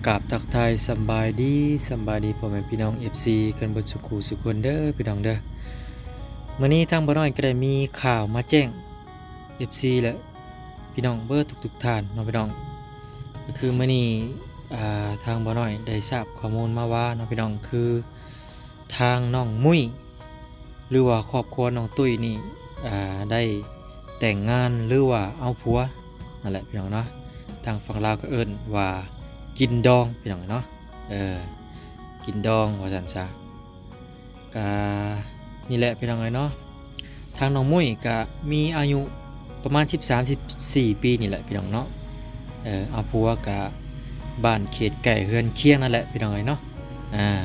ກາບທັກທາຍສຳບາຍດີ ສຳບາຍດີພໍ່ແມ່ພີ່ນ້ອງ ເອັຟຊີ ກັນເບິດສູ່ຄູ່ສູ່ຄົນເດີພີ່ນ້ອງເດີ. ມື້ນີ້ທາງບ່າວນ້ອຍກໍໄດ້ມີຂ່າວມາແຈ້ງ ເອັຟຊີ ແລະ ພີ່ນ້ອງເບິດທຸກໆທ່ານເນາະພີ່ນ້ອງ. ກໍຄືມື້ນີ້ ອ່າ ທາງບ່າວນ້ອຍໄດ້ຊາບຂໍ້ມູນມາວ່າເນາະພີ່ນ້ອງ ຄື ທາງນ້ອງມຸ້ຍ ຫຼືວ່າຄອບຄົວນ້ອງຕຸ້ຍນີ້ ອ່າ ໄດ້ແຕ່ງງານ ຫຼືວ່າເອົາຜົວນັ້ນແຫຼະພີ່ນ້ອງເນາະ. ທາງຝັ່ງລາວກໍເອີ້ນວ່າກິນດອງພີ່ນ້ອງເນາະ ເອີ ກິນດອງວ່າຊັ້ນຊະ. ກະນີ້ແຫຼະພີ່ນ້ອງເອີຍເນາະ ທາງນ້ອງມຸ້ຍກະມີອາຍຸປະມານສິບສາມ ສິບສີ່ປີນີ້ແຫຼະພີ່ນ້ອງເນາະ. ເອີ ເອົາຜົວກະບ້ານເຂດໃກ້ເຮືອນຄຽງນັ້ນແຫຼະພີ່ນ້ອງເອີຍເນາະ. ອ່າ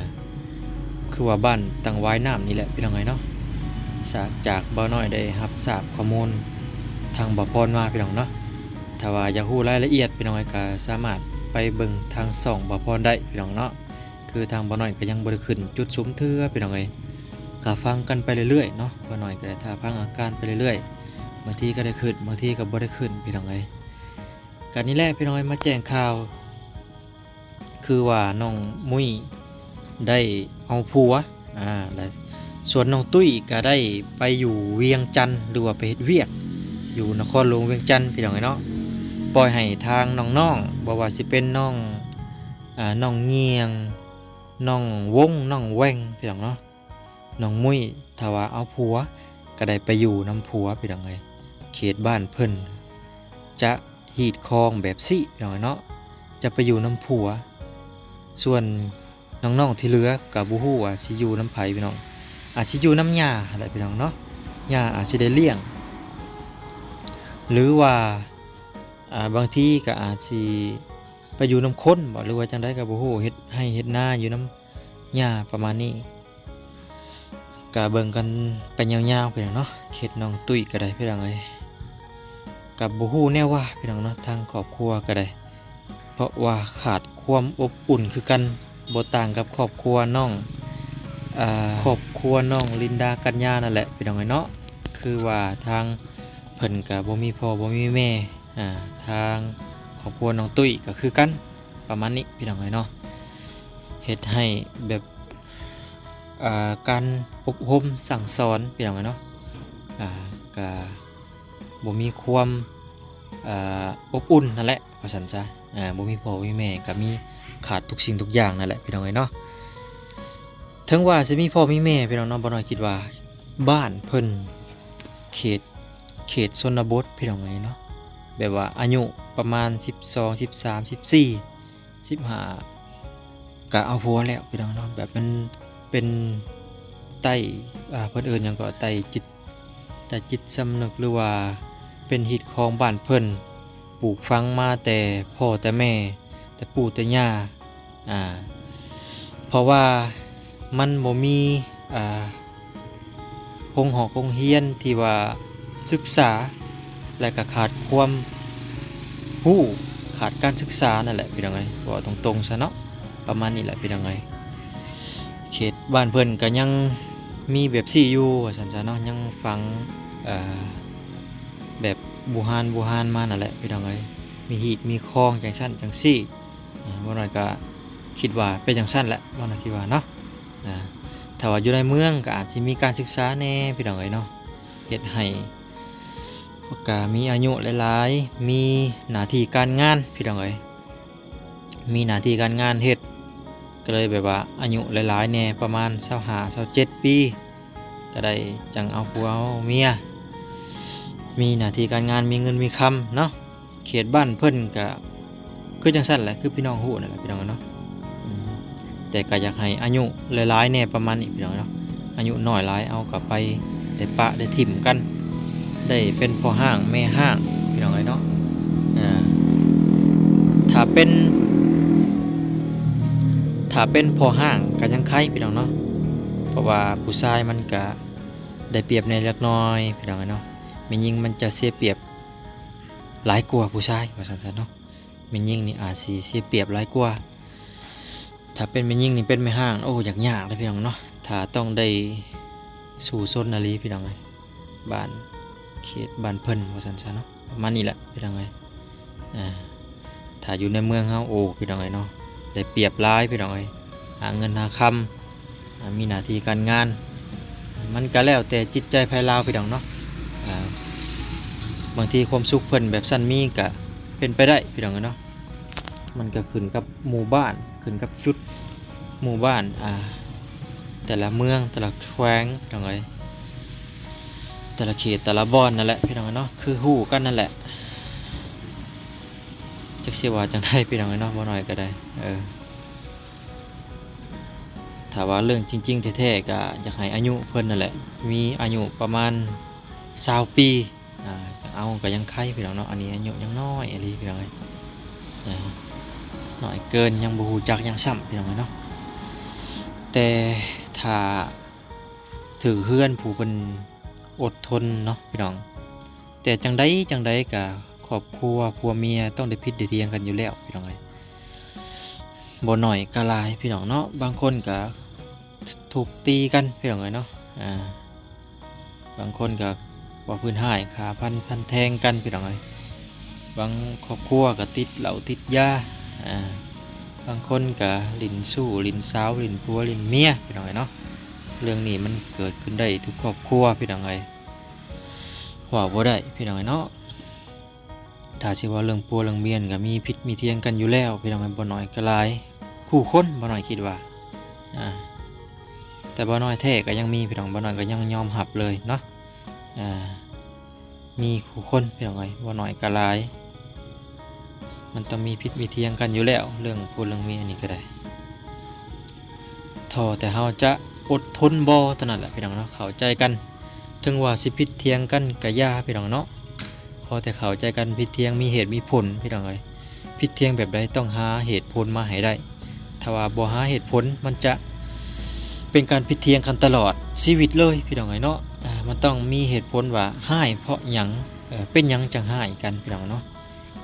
ຄືວ່າບ້ານຕັງຫວາຍນ້ຳນີ້ແຫຼະພີ່ນ້ອງເອີຍເນາະ. ຈາກ ຈາກບ່າວນ້ອຍໄດ້ຮັບຊາບຂໍ້ມູນທາງບ່າວພອນມາພີ່ນ້ອງເນາະ. ຖ້າວ່າຢາກຮູ້ລາຍລະອຽດພີ່ນ້ອງເອີຍ ກໍສາມາດໄປເບິ່ງທາງຊ່ອງບ່າວພອນໄດ້ພີ່ນ້ອງເນາະ. ຄືທາງບ່າວນ້ອຍກໍຍັງບໍ່ໄດ້ຂຶ້ນຈຸດສຸມເທື່ອພີ່ນ້ອງເອີຍ ກໍຟັງກັນໄປເລື້ອຍໆເນາະ. ບ່າວນ້ອຍກໍໄດ້ຖ້າຟັງອາການໄປເລື້ອຍໆ ບາງທີກໍໄດ້ຂຶ້ນ ບາງທີກໍບໍ່ໄດ້ຂຶ້ນພີ່ນ້ອງເອີຍ. ກໍນີ້ແຫຼະພີ່ນ້ອງເອີຍ ມາແຈ້ງຂ່າວ ຄືວ່ານ້ອງມຸ້ຍໄດ້ເອົາຜົວ ອ່າ ແລະ ສ່ວນນ້ອງຕຸ້ຍກໍໄດ້ໄປຢູ່ວຽງຈັນ ຫຼືວ່າໄປເຮັດວຽກຢູ່ນະຄອນຫຼວງວຽງຈັນພີ່ນ້ອງເອີຍເນາະ. ປ່ອຍໃຫ້ທາງນ້ອງໆ ບໍ່ວ່າຊິເປັນນ້ອງ ອ່າ ນ້ອງຍ່ຽງ ນ້ອງວົງ ນ້ອງແຫວ່ງພີ່ນ້ອງເນາະ. ນ້ອງມຸ້ຍຖ້າວ່າເອົາຜົວກໍໄດ້ໄປຢູ່ນຳຜົວພີ່ນ້ອງເອີຍ. ເຂດບ້ານເພິ່ນຈະຮີດຄອງແບບຊີ້ພີ່ນ້ອງເນາະ ຈະໄປຢູ່ນຳຜົວ. ສ່ວນນ້ອງໆທີ່ເຫຼືອກໍບໍ່ຮູ້ວ່າຊິຢູ່ນຳໃຜພີ່ນ້ອງ ອາດຊິຢູ່ນຳຍ່າຫັ້ນແຫຼະພີ່ນ້ອງເນາະ. ຍ່າອາດຊິໄດ້ລ້ຽງ ຫຼືວ່າ ອ່າ ບາງທີກໍອາດຊິໄປຢູ່ນຳຄົນບໍ ຫຼືວ່າຈັ່ງໃດກໍບໍ່ຮູ້ ເຮັດໄຮ່ເຮັດນາຢູ່ນຳຍ່າປະມານນີ້. ກະເບິ່ງກັນໄປຍາວໆ ພີ່ນ້ອງເນາະ. ເຂດນ້ອງຕຸ້ຍກໍໄດ້ ພີ່ນ້ອງເອີຍ ກໍບໍ່ຮູ້ແນວວ່າ ພີ່ນ້ອງເນາະ ທາງຄອບຄົວກໍໄດ້ ເພາະວ່າຂາດຄວາມອົບອຸ່ນຄືກັນ ບໍ່ຕ່າງກັບຄອບຄົວນ້ອງ ອ່າ ຄອບຄົວນ້ອງລິນດາ ກັນຍາ ນັ້ນແຫຼະ ພີ່ນ້ອງເອີຍເນາະ. ຄືວ່າທາງເພິ່ນກໍບໍ່ມີພໍ່ບໍ່ມີແມ່ ອ່າ ທາງຄອບຄົວນ້ອງຕຸ້ຍກໍຄືກັນ ປະມານນີ້ ພີ່ນ້ອງເອີຍເນາະ. ເຮັດໃຫ້ແບບ ອ່າ ການອົບຮົມສັ່ງສອນ ພີ່ນ້ອງເອີຍເນາະ ອ່າ ກະບໍ່ມີຄວາມ ອ່າ ອົບອຸ່ນນັ້ນແຫຼະ ວ່າຊັ້ນຊະ. ອ່າ ບໍ່ມີພໍ່ມີແມ່ ກະມີຂາດທຸກສິ່ງທຸກຢ່າງນັ້ນແຫຼະ ພີ່ນ້ອງເອີຍເນາະ. ເຖິງວ່າຊິມີພໍ່ມີແມ່ ພີ່ນ້ອງເນາະ ບ່າວນ້ອຍຄິດວ່າບ້ານເພິ່ນເຂດ ເຂດຊົນນະບົດ ພີ່ນ້ອງເອີຍເນາະ ແບບວ່າອາຍຸປະມານສິບສອງ ສິບສາມ ສິບສີ່ ສິບຫ້າ ກະເອົາຜົວແລ້ວ ພີ່ນ້ອງເນາະ. ແບບມັນເປັນໃຕ້ ອ່າ ເພິ່ນເອີ້ນຫຍັງເກາະ ໃຕ້ຈິດ ໃຕ້ຈິດສຳນຶກ ຫຼືວ່າເປັນຮີດຄອງບ້ານເພິ່ນ ປູກຝັງມາແຕ່ພໍ່ແຕ່ແມ່ ແຕ່ປູ່ແຕ່ຍ່າ ອ່າ ເພາະວ່າມັນບໍ່ມີ ອ່າ ໂຮງຮອກໂຮງຮຽນທີ່ວ່າສຶກສາ ແລະກະຂາດຄວາມຮູ້ ຂາດການສຶກສານັ້ນແຫຼະ ພີ່ນ້ອງເອີຍ ເວົ້າຕົງໆຊະເນາະ ປະມານນີ້ແຫຼະ ພີ່ນ້ອງເອີຍ. ເຂດບ້ານເພິ່ນກະຍັງມີແບບຊີ້ຢູ່ ວ່າຊັ້ນຊະເນາະ ຍັງຝັງ ເອີ ແບບບູຮານບູຮານມານັ້ນແຫຼະ ພີ່ນ້ອງເອີຍ ມີຮີດມີຄອງຈັ່ງຊັ້ນຈັ່ງຊີ້. ອ່າ ບໍ່ໜ້ອຍກໍຄິດວ່າເປັນຈັ່ງຊັ້ນແຫຼະ ບໍ່ໜ້ອຍຄິດວ່າເນາະ. ອ່າ ຖ້າວ່າຢູ່ໃນເມືອງກໍອາດຊິມີການສຶກສາແດ່ ພີ່ນ້ອງເອີຍເນາະ ເຮັດໃຫ້ກໍມີອາຍຸຫຼາຍໆ ມີໜ້າທີ່ການງານ ພີ່ນ້ອງເອີຍ ມີໜ້າທີ່ການງານເຮັດ ກໍເລີຍແບບວ່າອາຍຸຫຼາຍໆແດ່ ປະມານຊາວຫ້າ ຊາວເຈັດປີ ກໍໄດ້ຈັ່ງເອົາຜົວເອົາເມຍ ມີໜ້າທີ່ການງານ ມີເງິນມີຄຳເນາະ. ເຂດບ້ານເພິ່ນກະຄືຈັ່ງຊັ້ນແຫຼະ ຄືພີ່ນ້ອງຮູ້ນັ້ນແຫຼະ ພີ່ນ້ອງເນາະ. ອືມ ແຕ່ກະຢາກໃຫ້ອາຍຸຫຼາຍໆແດ່ປະມານນີ້ ພີ່ນ້ອງເນາະ ອາຍຸນ້ອຍຫຼາຍເອົາກະໄປ ໄດ້ປະໄດ້ຖິ້ມກັນ ໄດ້ເປັນພໍ່ຮ້າງແມ່ຮ້າງ ພີ່ນ້ອງເອີຍເນາະ. ເອີ ຖ້າເປັນ ຖ້າເປັນພໍ່ຮ້າງກະຍັງໄຄ ພີ່ນ້ອງເນາະ ເພາະວ່າຜູ້ຊາຍມັນກະໄດ້ປຽບແດ່ຈັກໜ້ອຍ ພີ່ນ້ອງເອີຍເນາະ. ແມ່ຍິງມັນຈະເສຍປຽບຫຼາຍກວ່າຜູ້ຊາຍ ວ່າຊັ້ນຊະເນາະ. ແມ່ຍິງນີ້ອາດຊິເສຍປຽບຫຼາຍກວ່າ. ຖ້າເປັນແມ່ຍິງນີ້ເປັນແມ່ຮ້າງ ໂອ້ ຍາກໆເດ້ພີ່ນ້ອງເນາະ ຖ້າຕ້ອງໄດ້ສູ້ຊົນອີ່ຫຼີ ພີ່ນ້ອງເອີຍ. ບ້ານເຂດບ້ານເພິ່ນ ວ່າຊັ້ນຊະເນາະ ປະມານນີ້ແຫຼະ ພີ່ນ້ອງເອີຍ. ອ່າ ຖ້າຢູ່ໃນເມືອງເຮົາ ໂອ້ ພີ່ນ້ອງເອີຍເນາະ ໄດ້ປຽບຫຼາຍພີ່ນ້ອງເອີຍ ຫາເງິນຫາຄຳ ອ່າ ມີໜ້າທີ່ການງານ ມັນກະແລ້ວແຕ່ຈິດໃຈໃຜລາວພີ່ນ້ອງເນາະ ອ່າ ບາງທີຄວາມສຸກເພິ່ນແບບຊັ້ນມີກະເປັນໄປໄດ້ພີ່ນ້ອງເອີຍເນາະ ມັນກະຂຶ້ນກັບໝູ່ບ້ານ ຂຶ້ນກັບຈຸດ ໝູ່ບ້ານ ອ່າ ແຕ່ລະເມືອງ ແຕ່ລະແຂວງພີ່ນ້ອງເອີຍ ແຕ່ລະເຂດ ແຕ່ລະບ່ອນນັ້ນແຫຼະພີ່ນ້ອງເອີຍເນາະ ຄືຮູ້ກັນນັ້ນແຫຼະ ຈັກຊິວ່າຈັ່ງໃດພີ່ນ້ອງເອີຍເນາະ ບໍ່ນ້ອຍກະໄດ້ ເອີ ຖ້າວ່າເລື່ອງຈິງໆແທ້ໆ ກະຢາກໃຫ້ອາຍຸເພິ່ນນັ້ນແຫຼະ ມີອາຍຸປະມານຊາວປີ ອ່າ ຈັ່ງເອົາກະຍັງໄຄພີ່ນ້ອງເນາະ ອັນນີ້ອາຍຸຍັງນ້ອຍອີ່ຫຼີພີ່ນ້ອງເອີຍ ອ່າ ນ້ອຍເກີນ ຍັງບໍ່ຮູ້ຈັກຫຍັງຊ້ຳພີ່ນ້ອງເອີຍເນາະ ແຕ່ຖ້າຖືກເຮືອນຜູ້ເພິ່ນອົດທົນເນາະພີ່ນ້ອງ ແຕ່ຈັ່ງໃດຈັ່ງໃດກະຄອບຄົວຜົວເມຍຕ້ອງໄດ້ຜິດໄດ້ຖຽງກັນຢູ່ແລ້ວພີ່ນ້ອງເອີຍ ບໍ່ໜ້ອຍກະຫຼາຍພີ່ນ້ອງເນາະ ບາງຄົນກະທຸບຕີກັນພີ່ນ້ອງເອີຍເນາະ ອ່າ ບາງຄົນກະເວົ້າພື້ນຮ້າຍ ຂ້າຟັນຟັນແທງກັນພີ່ນ້ອງເອີຍ ບາງຄອບຄົວກະຕິດເຫຼົ້າຕິດຢາ ອ່າ ບາງຄົນກະຫຼິ້ນຊູ້ຫຼິ້ນສາວ ຫຼິ້ນຜົວຫຼິ້ນເມຍພີ່ນ້ອງເອີຍເນາະ ເລື່ອງນີ້ມັນເກີດຂຶ້ນໄດ້ທຸກຄອບຄົວພີ່ນ້ອງເອີຍ ເວົ້າບໍ່ໄດ້ພີ່ນ້ອງເອີຍເນາະ ຖ້າຊິເວົ້າເລື່ອງຜົວເລື່ອງເມຍນີ້ກະມີຜິດມີຖຽງກັນຢູ່ແລ້ວພີ່ນ້ອງເອີຍ ບໍ່ໜ້ອຍກະຫຼາຍຄູ່ຄົນ ບໍ່ນ້ອຍຄິດວ່າ ອ່າ ແຕ່ບໍ່ນ້ອຍແທ້ກະຍັງມີພີ່ນ້ອງ ບໍ່ນ້ອຍກະຍັງຍອມຮັບເລີຍເນາະ ອ່າ ມີຄູ່ຄົນພີ່ນ້ອງເອີຍ ບໍ່ໜ້ອຍກະຫຼາຍ ມັນຕ້ອງມີຜິດມີຖຽງກັນຢູ່ແລ້ວ ເລື່ອງຜົວເລື່ອງເມຍນີ້ກະໄດ້ ຂໍແຕ່ເຮົາຈະອົດທົນບໍ່ເທົ່ານັ້ນແຫຼະພີ່ນ້ອງເນາະ ເຂົ້າໃຈກັນ ເຖິງວ່າຊິຜິດຖຽງກັນກະຢ່າພີ່ນ້ອງເນາະ ຂໍແຕ່ເຂົ້າໃຈກັນ ຜິດຖຽງມີເຫດມີຜົນພີ່ນ້ອງເອີຍ ຜິດຖຽງແບບໃດຕ້ອງຫາເຫດຜົນມາໃຫ້ໄດ້ ຖ້າວ່າບໍ່ຫາເຫດຜົນ ມັນຈະເປັນການຜິດຖຽງກັນຕະຫຼອດຊີວິດເລີຍພີ່ນ້ອງເອີຍເນາະ ອ່າ ມັນຕ້ອງມີເຫດຜົນວ່າຮ້າຍເພາະຫຍັງ ເປັນຫຍັງຈັ່ງຮ້າຍກັນພີ່ນ້ອງເນາະ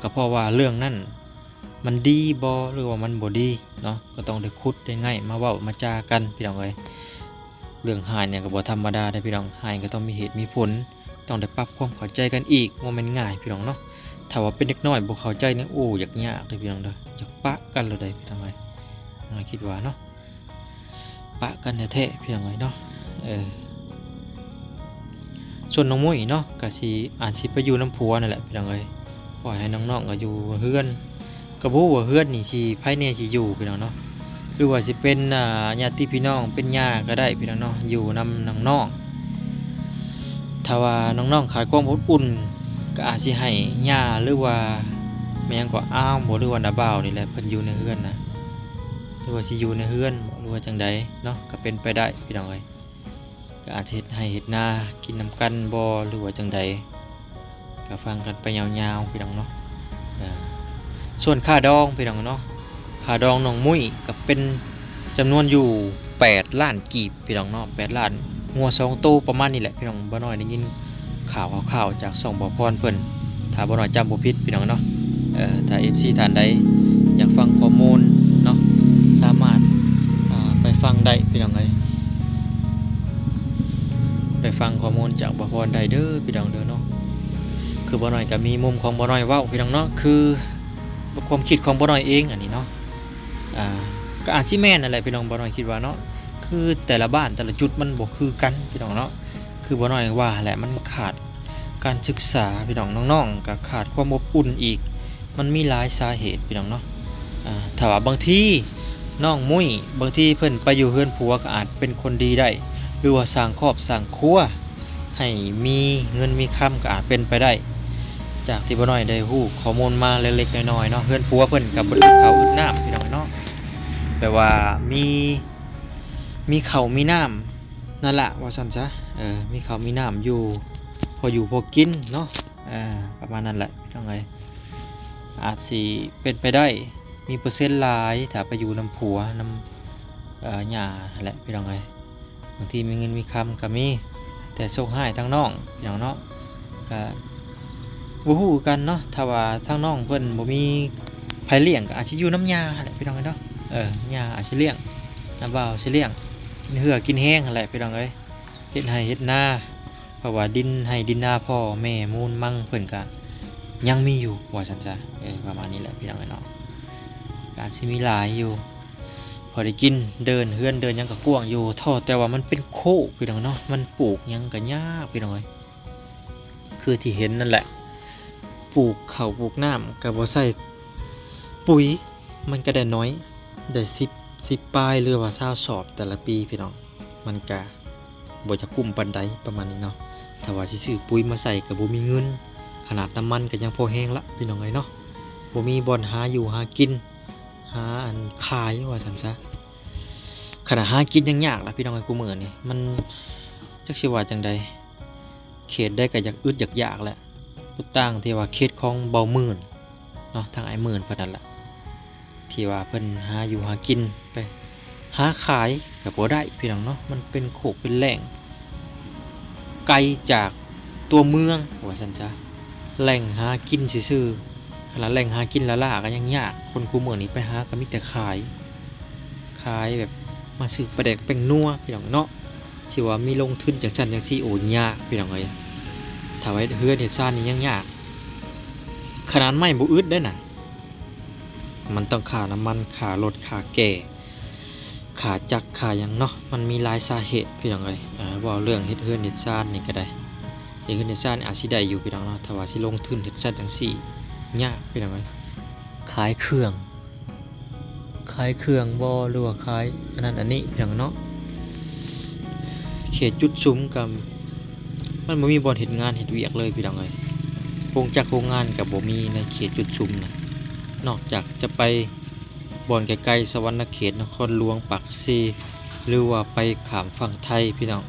ກະເພາະວ່າເລື່ອງນັ້ນມັນດີບໍ່ ຫຼືວ່າມັນບໍ່ດີເນາະ ກະຕ້ອງໄດ້ຂຸດໄດ້ໄງ່ມາເວົ້າມາຈາກັນພີ່ນ້ອງເອີຍ ເລື່ອງຮ້າຍນີ້ກະບໍ່ທຳມະດາເດ້ພີ່ນ້ອງ ຮ້າຍກະຕ້ອງມີເຫດມີຜົນ ຕ້ອງໄດ້ປັບຄວາມເຂົ້າໃຈກັນອີກ ບໍ່ແມ່ນງ່າຍພີ່ນ້ອງເນາະ ຖ້າວ່າເປັນເດັກນ້ອຍບໍ່ເຂົ້າໃຈນີ້ ໂອ້ ຢາກຍາກເດ້ພີ່ນ້ອງເດີ ຢາກປະກັນເລີຍເດ້ພີ່ນ້ອງເອີຍ ນ້ອຍຄິດວ່າເນາະ ປະກັນແທ້ໆພີ່ນ້ອງເອີຍເນາະ ເອີ ສ່ວນນ້ອງມຸ້ຍເນາະ ກະຊິ ອາດຊິໄປຢູ່ນຳຜົວນັ້ນແຫຼະພີ່ນ້ອງເອີຍ ປ່ອຍໃຫ້ນ້ອງໆກະຢູ່ເຮືອນ ກະບໍ່ຮູ້ວ່າເຮືອນນີ້ຊິ ໃຜແດ່ຊິຢູ່ພີ່ນ້ອງເນາະ ຫຼືວ່າຊິເປັນ ອ່າ ຍາດຕິພີ່ນ້ອງ ເປັນຍ່າກະໄດ້ພີ່ນ້ອງເນາະ ຢູ່ນຳນ້ອງໆ ຖ້າວ່ານ້ອງໆຂາດຄວາມອົບອຸ່ນ ກະອາດຊິໃຫ້ຍ່າ ຫຼືວ່າແມ່ຫຍັງກະ ອາວບໍ່ ຫຼືວ່ານ້າບ່າວນີ້ແຫຼະ ເພິ່ນຢູ່ໃນເຮືອນນະ ຫຼືວ່າຊິຢູ່ໃນເຮືອນ ຫຼືວ່າຈັ່ງໃດເນາະ ກະເປັນໄປໄດ້ພີ່ນ້ອງເອີຍ ກະອາດເຮັດໄຮ່ເຮັດນາກິນນຳກັນບໍ່ ຫຼືວ່າຈັ່ງໃດ ກະຟັງກັນໄປຍາວໆ ພີ່ນ້ອງເນາະ ເອີ ສ່ວນຄ່າດອງພີ່ນ້ອງເນາະ ຄ່າດອງນ້ອງມຸ້ຍກະເປັນຈຳນວນຢູ່ແປດລ້ານກີບພີ່ນ້ອງເນາະ ແປດລ້ານ ງົວສອງໂຕປະມານນີ້ແຫຼະພີ່ນ້ອງ ບໍ່ນ້ອຍໄດ້ຍິນຂ່າວຄາວໆຈາກຊ່ອງບ່າວພອນເພິ່ນ ຖ້າບໍ່ນ້ອຍຈຳບໍ່ຜິດພີ່ນ້ອງເນາະ ເອີ ຖ້າເອັຟຊີທ່ານໃດຢາກຟັງຂໍ້ມູນເນາະ ສາມາດ ອ່າ ໄປຟັງໄດ້ພີ່ນ້ອງເອີຍ ໄປຟັງຂໍ້ມູນຈາກບ່າວພອນໄດ້ເດີພີ່ນ້ອງເດີເນາະ ຄືບ່າວນ້ອຍກະມີມຸມຂອງບ່າວນ້ອຍເວົ້າພີ່ນ້ອງເນາະ ຄືຄວາມຄິດຂອງບ່າວນ້ອຍເອງອັນນີ້ເນາະ ອ່າ ກະອາດຊິແມ່ນນັ້ນແຫຼະພີ່ນ້ອງ ບ່າວນ້ອຍຄິດວ່າເນາະ ຄືແຕ່ລະບ້ານແຕ່ລະຈຸດມັນບໍ່ຄືກັນພີ່ນ້ອງເນາະ ຄືບ່າວນ້ອຍວ່າຫັ້ນແຫຼະ ມັນຂາດ ການສຶກສາພີ່ນ້ອງ ນ້ອງໆກະຂາດຄວາມອົບອຸ່ນອີກ ມັນມີຫຼາຍສາເຫດພີ່ນ້ອງເນາະ ອ່າ ຖ້າວ່າບາງທີນ້ອງມຸ້ຍ ບາງທີເພິ່ນໄປຢູ່ເຮືອນຜົວກະອາດເປັນຄົນດີໄດ້ ຫຼືວ່າສ້າງຄອບສ້າງຄົວໃຫ້ມີເງິນມີຄຳກະອາດເປັນໄປໄດ້ ຈາກທີ່ບ່າວນ້ອຍໄດ້ຮູ້ຂໍ້ມູນມາເລັກໆນ້ອຍໆເນາະ ເຮືອນຜົວເພິ່ນກະບໍ່ໄດ້ອຶດເຂົ້າອຶດນ້ຳພີ່ນ້ອງເນາະ ແບບວ່າມີ ມີເຂົ້າມີນ້ຳນັ້ນລະ ວ່າຊັ້ນຊະ ເອີ ມີເຂົ້າມີນ້ຳຢູ່ ພໍຢູ່ພໍກິນເນາະ ເອີ ປະມານນັ້ນແຫຼະພີ່ນ້ອງເອີຍ ອາດຊິເປັນໄປໄດ້ ມີເປີເຊັນຫຼາຍ ຖ້າໄປຢູ່ນຳຜົວ ນຳ ເອີ ຍ່າຫັ້ນແຫຼະພີ່ນ້ອງເອີຍ ບາງທີມີເງິນມີຄຳກະມີ ແຕ່ໂຊກຮ້າຍທາງນ້ອງພີ່ນ້ອງເນາະ ກະບໍ່ຮູ້ຄືກັນເນາະ ຖ້າວ່າທາງນ້ອງເພິ່ນບໍ່ມີໃຜລ້ຽງ ກະອາດຊິຢູ່ນຳຍ່າຫັ້ນແຫຼະພີ່ນ້ອງເອີຍເນາະ ເອີ ຍ່າອາດຊິລ້ຽງ ນ້າບ່າວຊິລ້ຽງ ກິນເຫື່ອກິນແຮງຫັ້ນແຫຼະພີ່ນ້ອງເອີຍ ເຮັດໄຮ່ເຮັດນາ ເພາະວ່າດິນໄຮ່ດິນນາພໍ່ແມ່ມູນມັງເພິ່ນກະຍັງມີຢູ່ ວ່າຊັ້ນຊະ ເອີ ປະມານນີ້ແຫຼະພີ່ນ້ອງເອີຍເນາະ ອາດຊິມີຫຼາຍຢູ່ ພໍໄດ້ກິນ. ເດີ່ນເຮືອນເດີ່ນຫຍັງກໍກວ້າງຢູ່ ທໍ່ແຕ່ວ່າມັນເປັນໂຄກພີ່ນ້ອງເນາະ, ມັນປູກຫຍັງກໍຍາກພີ່ນ້ອງເອີຍ. ຄືທີ່ເຫັນນັ້ນແຫຼະ ປູກເຂົ້າປູກນ້ຳກໍບໍ່ໃສ່ປຸ໋ຍ ມັນກໍໄດ້ໜ້ອຍ ໄດ້ສິບ ສິບປາຍ ຫຼືວ່າຊາວສອບແຕ່ລະປີພີ່ນ້ອງ. ມັນກະບໍ່ຈະກຸ້ມປານໃດປະມານນີ້ເນາະ. ຖ້າວ່າຊິຊື້ປຸ໋ຍມາໃສ່ກະບໍ່ມີເງິນ, ຂະໜາດນ້ຳມັນກະຍັງພໍແຮງລະພີ່ນ້ອງເອີຍເນາະ. ບໍ່ມີບ່ອນຫາຢູ່ຫາກິນ ຫາອັນຂາຍວ່າຊັ້ນຊະ. ຂະໜາດຫາກິນຍັງຍາກລະພີ່ນ້ອງເອີຍ ຄູ່ມື້ນີ້ ມັນຈັກຊິວ່າຈັ່ງໃດ. ເຂດໃດກໍຢາກອຶດຢາກຢາກແຫຼະ ບໍ່ຕ່າງທີ່ວ່າເຂດຂອງເບົາໝື່ນເນາະ ທາງອ້າຍໝື່ນເພິ່ນນັ້ນລະ ທີ່ວ່າເພິ່ນຫາຢູ່ຫາກິນ ໄປຫາຂາຍກໍບໍ່ໄດ້ພີ່ນ້ອງເນາະ. ມັນເປັນໂຄກເປັນແລ້ງ ໄກຈາກຕົວເມືອງວ່າຊັ້ນຊະ, ແຫຼ່ງຫາກິນຊື່ໆ ຂະໜາດແຫຼ່ງຫາກິນລ້າໆກໍຍັງຍາກ. ຄົນຄູ່ມື້ນີ້ໄປຫາກໍມີແຕ່ຂາຍ ຂາຍແບບມາຊື້ປາແດກແປ້ງນົວພີ່ນ້ອງເນາະ. ຊິວ່າມີລົງທຶນຈັ່ງຊັ້ນຈັ່ງຊີ້ ໂອ້ ຍາກພີ່ນ້ອງເອີຍ. ຖ້າວ່າເຮັດເຮືອນເຮັດຊານນີ້ຍັງຍາກ, ຂະໜາດໄມ້ບໍ່ອຶດເດ້ນະ, ມັນຕ້ອງຄ່ານ້ຳມັນ ຄ່າລົດ ຄ່າແກ່ ຄ່າຈັກ ຄ່າຫຍັງເນາະ. ມັນມີຫຼາຍສາເຫດພີ່ນ້ອງເອີຍ. ເວົ້າເລື່ອງເຮັດເຮືອນເຮັດຊານນີ້ກໍໄດ້ ເຮັດເຮືອນເຮັດຊານອາດຊິໄດ້ຢູ່ພີ່ນ້ອງເນາະ, ຖ້າວ່າຊິລົງທຶນເຮັດຊັ້ນຈັ່ງຊີ້ ຍາກພີ່ນ້ອງເອີຍ. ຂາຍເຄື່ອງ ຂາຍເຄື່ອງບໍ ຫຼືວ່າຂາຍອັນນັ້ນອັນນີ້ພີ່ນ້ອງເນາະ. ເຂດຈຸດຊຸມກໍມັນບໍ່ມີບ່ອນເຮັດງານເຮັດວຽກເລີຍພີ່ນ້ອງເອີຍ. ໂຮງຈັກໂຮງງານກໍບໍ່ມີໃນເຂດຈຸດຊຸມນະ, ນອກຈາກຈະໄປບ່ອນໄກໆ ສະຫວັນນະເຂດ ນະຄອນຫຼວງ ປາກເຊ ຫຼືວ່າໄປຂ້າມຝັ່ງໄທພີ່ນ້ອງ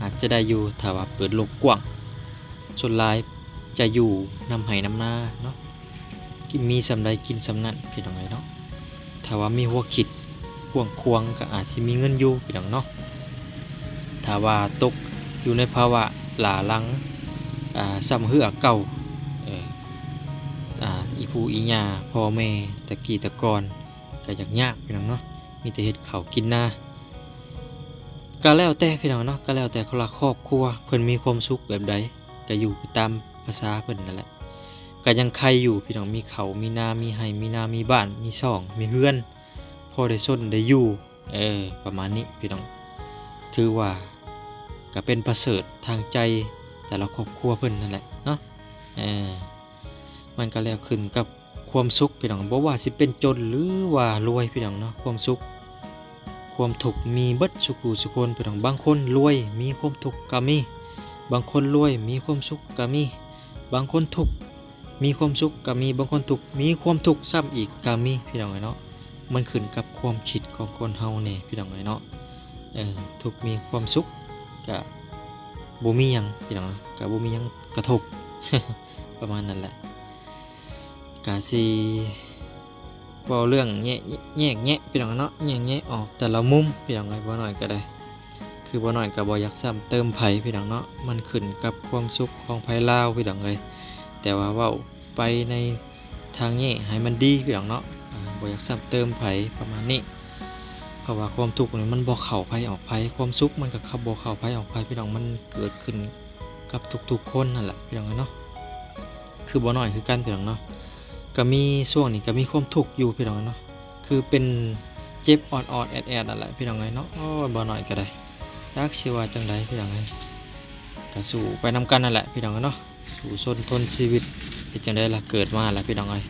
ອາດຈະໄດ້ຢູ່ ຖ້າວ່າເປີດໂລກກວ້າງ. ສ່ວນຫຼາຍຈະຢູ່ນຳໄຮ່ນຳນາເນາະ, ກິນ ມີສ່ຳໃດກິນສ່ຳນັ້ນພີ່ນ້ອງເອີຍເນາະ. ຖ້າວ່າມີຫົວຄິດກວ້າງຂວາງກໍອາດຊິມີເງິນຢູ່ພີ່ນ້ອງເນາະ. ຖ້າວ່າຕົກຢູ່ໃນພາວະຫຼ້າຫຼັງ ອາ ສ່ຳເຮືອເກົ່າ ເອີ ອາ ອີ່ປູ່ອີ່ຍ່າ ພໍ່ແມ່ແຕ່ກີ້ແຕ່ກ່ອນ ກໍຢາກຍາກພີ່ນ້ອງເນາະ, ມີແຕ່ເຮັດເຂົ້າກິນນາ. ກໍແລ້ວແຕ່ພີ່ນ້ອງເນາະ, ກໍແລ້ວແຕ່ຄົນລະຄອບຄົວ ເພິ່ນມີຄວາມສຸກແບບໃດ ກໍຢູ່ໄປຕາມພາສາເພິ່ນນັ້ນແຫຼະ. ກໍຍັງໄຄຢູ່ພີ່ນ້ອງ, ມີເຂົ້າມີນາ ມີໄຮ່ມີນາ ມີບ້ານ ມີຊ່ອງ ມີເຮືອນ ພໍໄດ້ຊົນໄດ້ຢູ່ ເອີ ປະມານນີ້ພີ່ນ້ອງ. ຖືວ່າກໍເປັນປະເສີດທາງໃຈແຕ່ລະຄອບຄົວເພິ່ນນັ້ນແຫຼະເນາະ. ເອີ ມັນກໍແລ້ວຂຶ້ນກັບຄວາມສຸກພີ່ນ້ອງ, ບໍ່ວ່າຊິເປັນຈົນ ຫຼືວ່າລວຍພີ່ນ້ອງເນາະ, ຄວາມສຸກ ຄວາມທຸກມີເບິດສູ່ຜູ້ສູ່ຄົນພີ່ນ້ອງ. ບາງຄົນລວຍມີຄວາມທຸກກໍມີ, ບາງຄົນລວຍມີຄວາມສຸກກໍມີ, ບາງຄົນທຸກມີຄວາມສຸກກໍມີ, ບາງຄົນທຸກມີຄວາມທຸກຊ້ຳອີກກໍມີພີ່ນ້ອງເອີຍເນາະ. ມັນຂຶ້ນກັບຄວາມຄິດຂອງຄົນເຮົາແດ່ພີ່ນ້ອງເອີຍເນາະ. ເອີ ທຸກມີຄວາມສຸກ ກະບໍ່ມີຫຍັງພີ່ນ້ອງ, ກະບໍ່ມີຫຍັງກະທົບ ປະມານນັ້ນແຫຼະ. ກະຊິເວົ້າເລື່ອງແຍກ ແຍກແຍະພີ່ນ້ອງເນາະ, ແຍກແຍະອອກແຕ່ລະມຸມພີ່ນ້ອງເອີຍ. ບໍ່ໜ້ອຍກະໄດ້ ຄືບໍ່ໜ້ອຍກະບໍ່ຢາກຊ້ຳເຕີມໃຜພີ່ນ້ອງເນາະ, ມັນຂຶ້ນກັບຄວາມສຸກຂອງໃຜລາວພີ່ນ້ອງເອີຍ. ແຕ່ວ່າເວົ້າໄປໃນ ທາງແຍກໃຫ້ມັນດີພີ່ນ້ອງເນາະ, ອາ ບໍ່ຢາກຊ້ຳເຕີມໃຜປະມານນີ້. ເພາະວ່າຄວາມທຸກນີ້ມັນບໍ່ເຂົ້າໃຜອອກໃຜ, ຄວາມສຸກມັນກໍເຂົ້າ ບໍ່ເຂົ້າໃຜອອກໃຜພີ່ນ້ອງ, ມັນເກີດຂຶ້ນກັບທຸກໆຄົນນັ້ນແຫຼະພີ່ນ້ອງເອີຍເນາະ. ຄືບໍ່ໜ້ອຍຄືກັນພີ່ນ້ອງເນາະ, ກໍມີ ຊ່ວງນີ້ກໍມີຄວາມທຸກຢູ່ພີ່ນ້ອງເອີຍເນາະ, ຄືເປັນເຈັບອອດໆແອດໆນັ້ນແຫຼະພີ່ນ້ອງເອີຍເນາະ. ໂອ້ຍ ບໍ່ໜ້ອຍກໍໄດ້ ຈັກຊິວ່າຈັ່ງໃດພີ່ນ້ອງເອີຍ, ກໍສູ້ໄປນຳກັນນັ້ນແຫຼະພີ່ນ້ອງເອີຍເນາະ. ສູ້ຊົນທົນຊີວິດ ເຮັດຈັ່ງໃດລະ ເກີດມາລະພີ່ນ້ອງເອີຍ.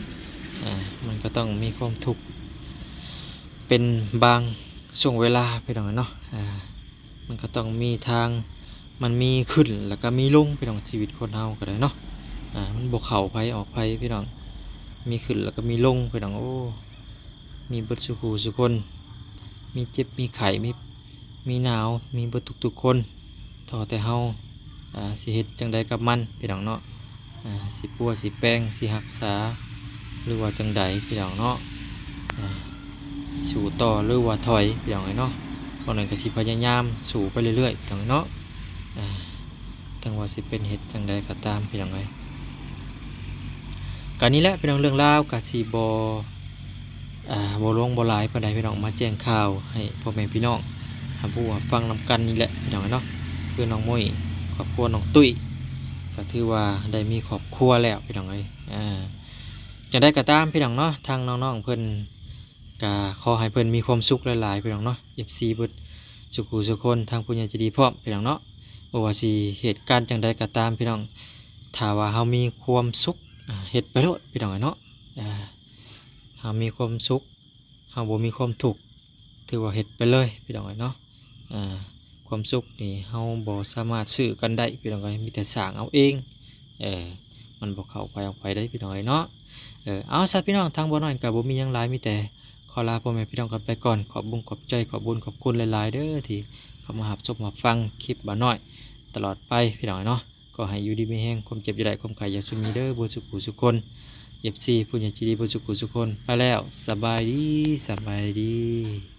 ອາ ມັນກໍຕ້ອງມີຄວາມທຸກເປັນບາງຊ່ວງເວລາພີ່ນ້ອງເອີຍເນາະ. ອາ ມັນກໍຕ້ອງມີທາງ ມັນມີຂຶ້ນ ແລ້ວກໍມີລົງພີ່ນ້ອງ, ຊີວິດຄົນເຮົາກໍໄດ້ເນາະ. ອາ ມັນບໍ່ເຂົ້າໃຜອອກໃຜພີ່ນ້ອງ, ມີຂຶ້ນແລ້ວກໍມີລົງພີ່ນ້ອງ. ໂອ້ ມີເບິດສູ່ຜູ້ສູ່ຄົນ, ມີເຈັບມີໄຂ້ ມີ ມີໜາວ ມີເບິດທຸກໆຄົນ, ທໍ່ແຕ່ເຮົາ ອາ ຊິເຮັດຈັ່ງໃດກັບມັນພີ່ນ້ອງເນາະ. ອາ ຊິປົວຊິແປງ ຊິຮັກສາ ຫຼືວ່າຈັ່ງໃດພີ່ນ້ອງເນາະ, ອາ ສູ້ຕໍ່ ຫຼືວ່າຖອຍພີ່ນ້ອງເອີຍເນາະ. ຂອງນັ້ນກໍຊິພະຍາຍາມສູ້ໄປເລື້ອຍໆພີ່ນ້ອງເນາະ. ອາ ເຖິງວ່າຊິເປັນເຮັດຈັ່ງໃດກໍຕາມພີ່ນ້ອງເອີຍ, ກໍນີ້ແຫຼະພີ່ນ້ອງ, ເລື່ອງລາວກໍຊິບໍ່ ອ່າ ບໍ່ຫຼວງບໍ່ຫຼາຍປານໃດພີ່ນ້ອງ, ມາແຈ້ງຂ່າວໃຫ້ພໍ່ແມ່ພີ່ນ້ອງຮັບຮູ້ຮັບຟັງນຳກັນນີ້ແຫຼະພີ່ນ້ອງເນາະ. ຄືນ້ອງມຸ້ຍ ຄອບຄົວນ້ອງຕຸ້ຍ ກໍຖືວ່າໄດ້ມີຄອບຄົວແລ້ວພີ່ນ້ອງເອີຍ. ອ່າ ຈັ່ງໃດກໍຕາມພີ່ນ້ອງເນາະ, ທາງນ້ອງໆເພິ່ນ ກະຂໍໃຫ້ເພິ່ນມີຄວາມສຸກຫຼາຍໆ ພີ່ນ້ອງເນາະ ເອັຟຊີ ເບິດສຸຂູສຸຄົນ ທັງຜູ້ໃຫຍ່ໃຈດີພ້ອມ ພີ່ນ້ອງເນາະ. ບໍ່ວ່າຊິເຫດການຈັ່ງໃດກໍຕາມ ພີ່ນ້ອງ ຖ້າວ່າເຮົາມີຄວາມສຸກ ອ່າ ເຮັດໄປໂລດ ພີ່ນ້ອງເອີຍເນາະ. ອ່າ ເຮົາມີຄວາມສຸກ ເຮົາບໍ່ມີຄວາມທຸກ ຖືວ່າເຮັດໄປເລີຍ ພີ່ນ້ອງເອີຍເນາະ. ອ່າ ຄວາມສຸກນີ້ເຮົາບໍ່ສາມາດຊື້ກັນໄດ້ ພີ່ນ້ອງເອີຍ ມີແຕ່ສ້າງເອົາເອງ. ເອີ ມັນບໍ່ເຂົ້າໃຜອອກໃຜເດ້ ພີ່ນ້ອງເອີຍເນາະ. ເອີ ເອົາຊະ ພີ່ນ້ອງ ທາງບໍ່ນ້ອຍກໍບໍ່ມີຫຍັງຫຼາຍ ມີແຕ່ຂໍລາພໍ່ແມ່ພີ່ນ້ອງກັນໄປກ່ອນ. ຂອບບຸນຂອບໃຈ ຂອບບຸນຂອບຄຸນຫຼາຍໆເດີ ທີ່ເຂົ້າມາຮັບຊົມຮັບຟັງຄລິບບ່າວນ້ອຍຕະຫຼອດໄປ ພີ່ນ້ອງເນາະ. ຂໍໃຫ້ຢູ່ດີມີແຮງ ຄວາມເຈັບຢ່າໄດ້ ຄວາມໄຂ້ຢ່າຊຸມມີເດີ ເບິດສຸຂູສຸຄົນ ເອັຟຊີ ຜູ້ໃຫຍ່ໃຈດີເບິດສຸຂູສຸຄົນ. ໄປແລ້ວ ສະບາຍດີ ສະບາຍດີ.